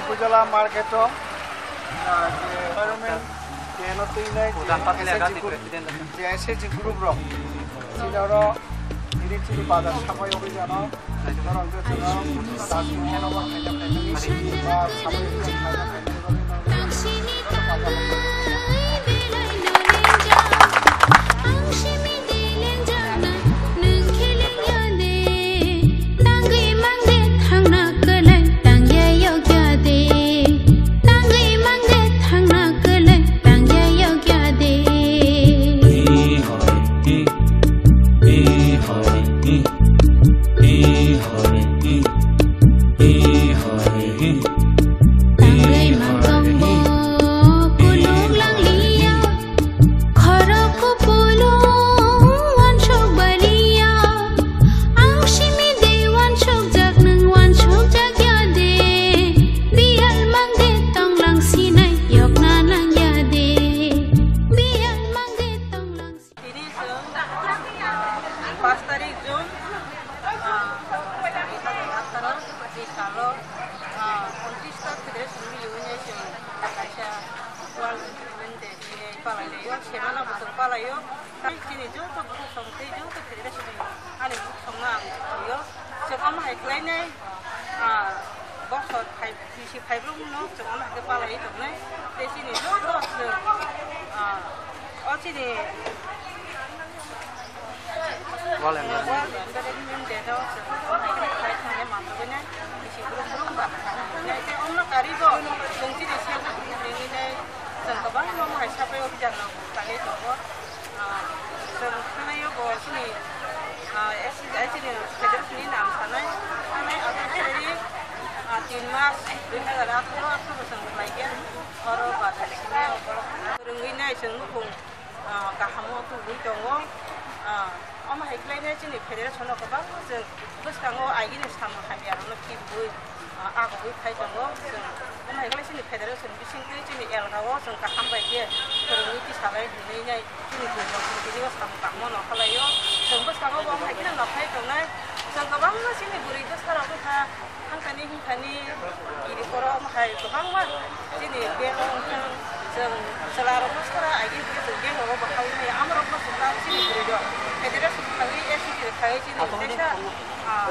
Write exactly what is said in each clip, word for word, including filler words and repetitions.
Pujala market o, ah, je environment, je no twi nai, je S H G group, je S H G group rok, sini oro ini chini bazar sapai oi jano, norok je chwng dustbin hand over khaina khaina ni, ba sapai oi khaina khaina ni bagwi norok Tini chwng, ah, paanch tarik June, ah, dui hajar atharo ni salo, ah, untris ta Federation Miliyoni chwng kaisa World Environment Day hinwi palai laio, semana bo chwng palai o. Chini joto bukhuk song tei joto federation ni ani bukhuk songno ang saio. Chwng omo hai khlainai, ah, bosor phai, bisi phaibrokno chwng omo hai khe palaiwi tongnai. Tei chini joto chwng, ah, o chini World Environment. World Environment Day no chwng omo hai khe khlai thangwi manjagwi nai. Bisi brum brum ba khlai nai. Tei omo karwi bo chwng chini self group ringwi nai chwng kwbangma omo hai sapai o bijak rok khlaiwi tongo. Ah, chwng thangnaio bo chini, ah, S C I chini federation ni nang sanai, thangnai August tari, ah, tin March dui hajar atharo atharo bo chwng khlaikha. Oro bazar simi borok kwrwngwi nai chwng nukhung, ah, kahamo tubui tongo. Ah, omo hai khlainai chini federation no kwbangma chwng bwskango agini samung hamya rokno kibui, ah, agugwi phai tongo. Chwng omo hai khlai chini federation bisingtwi chini elka o chwng kaham bai khe kwrwngwi tisalai hinwi nai chini bwrwi rok chwng tini o samung kaham no khlai o. Chwng bwskango bo omo hai kheno nok phai tongnai. Chwng kwbangma chini bwrwi bwsa rok wngkha. Hangkani hingkani kiri borok hai kwbangma chini beng wngthang, chwng chwla rokno sara agini hwnkhe chwng beng rogo bo hawi maya, amo rokno chwng ta chini bwrwi rok federation khagwi S C T khagwi chini teisa, ah,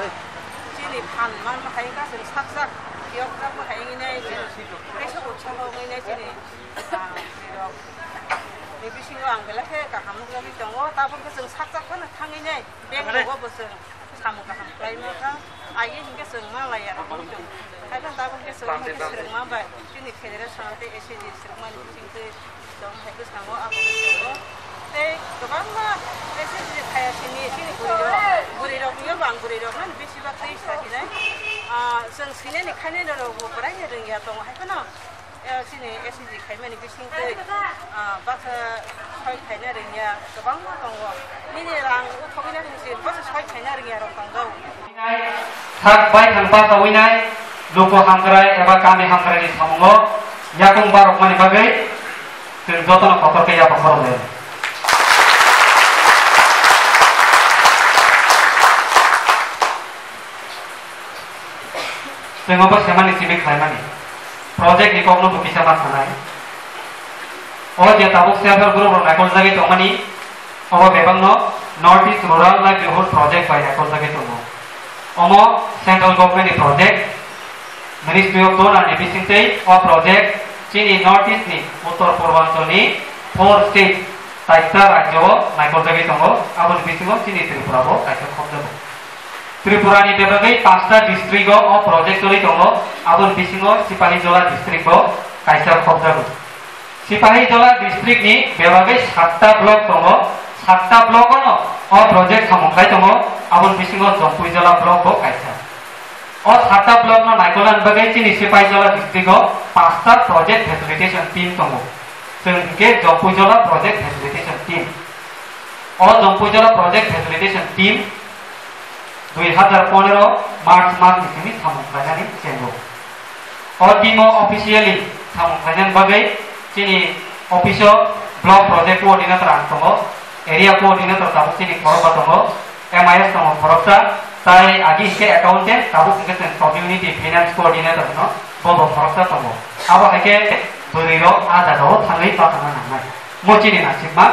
chini phan manma hai wngkha chwng sakjak, phiyokjakma hai wngwi nai chini teisa utsaho wngwi nai chini, ah, bwrwi rok ni bisingo ang belai khe kaham nukjagwi tongo, tabuk khe chwng sakjak phano thangwi nai beng rogo bo chwng. Samung kaham khlaima kha, agi hinkhe chwng ma laiya rok wng tong. Haiphano tabuk khe chwng hai khe swrwngma bai chini federation tei S C G swrwngmani bisingtwi chwng hai bwskango abo wng tongo. Tei kwbangma S C G ni phaiya sini chini bwrwi rok, bwrwi rok ni bo ang bwrwi rok no bisi bak tei sa hinai. Ah, chwng swinani khainai rok bo bwrai rwngya tongo haiphano. Eh, chini S C G khaimani bisingtwi, ah, baksa soi khaina rwngya kwbangma tongo. Nini rang uthogwina hinsi baksa soi khaina rwngya rok tongo. Sak bai thang pa kawinai, luku hamkrai eba kami hamkrai ni samungo yakung barokmani bagwi chwng jotono kotor khe yapha khoroknai. Chwng obo semani simi khlaimani. Project ni kokno bo kisa ma sanai. O je tabuk self help group rok naikolnagwi tongmani, obo bebakno North East Rural Livelihood Project bai naikolnagwi tongo. Omo central government ni project, Ministry of Donor ni bisingtwi o project chini North East ni Uttor Purbanchal ni four state taita rajyo o naikolnagwi tongo, aboni bisingo chini Tripura bo kaisa khopjago. Tripura ni bebagwi pasta district o o project choli tongo, aboni bisingo Sipahijola district bo kaisa khopjago. Sipahijola district ni bebagwi satta block tongo, satta block o no o project samung khai tongo, aboni bisingo Jompuijola block bo kaisa. O satta block no naikolna bagwi chini Sipahijola district o pasta project facilitation team tongo. Chwng hinkhe Jompuijola project facilitation team. O Jompuijola project facilitation team dui hazar pondro March mas ni simi samung khlainani chengo. O team o officially samung khlainani bagwi chini office o block project coordinator ang tongo, area coordinator tabuk chini khorokba tongo, M I S tongo khoroksa, Tai agi hwnkhe accountant, tabuk hwnkhe chwng community finance coordinator hwno, bo bo khoroksa tongo. Abo hai khe bwrwi rok a jaga o thangwi patana nangnai. Mo chini nasikma.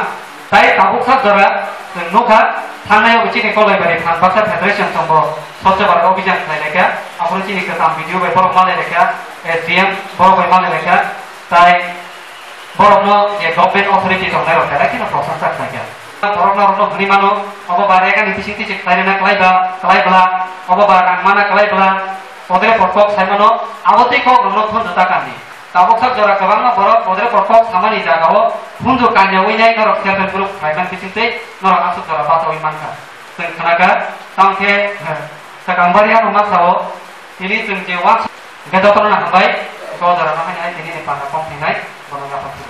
Tai tabuk sak jora chwng nukha, thangnai o chini Kolaibari phan baksa federation tongo, Swachh Bharat Abhijan khlai laikha, aphuru chini kwcham B D O bai borok malai laikha, S D M borok bai malai laikha, tai borokno je government authority tongnai rok belai kheno proshonsa khlaikha. Borok norokno hwnwi mano, obo ba rega ni bising twi se khlai rwna khlai ba, khlai bla, obo ba rang mana khlai bla, podre pothok sai mano, abo tei kok rokno phunju ta kanni. Tabuk sak jora kwbangma borok podre pothok samani jagao phunju kanya winai norok self help group khlaiman bising twi norok aswk jora bachaui mankha. Chwng khnakha, tamo khe, eh, swkang bari ano ma sao, tini chwng je uansuk, hwnkhe jotono hambai, o jorano haino hai tini ni panda kong thinai, bono yapha.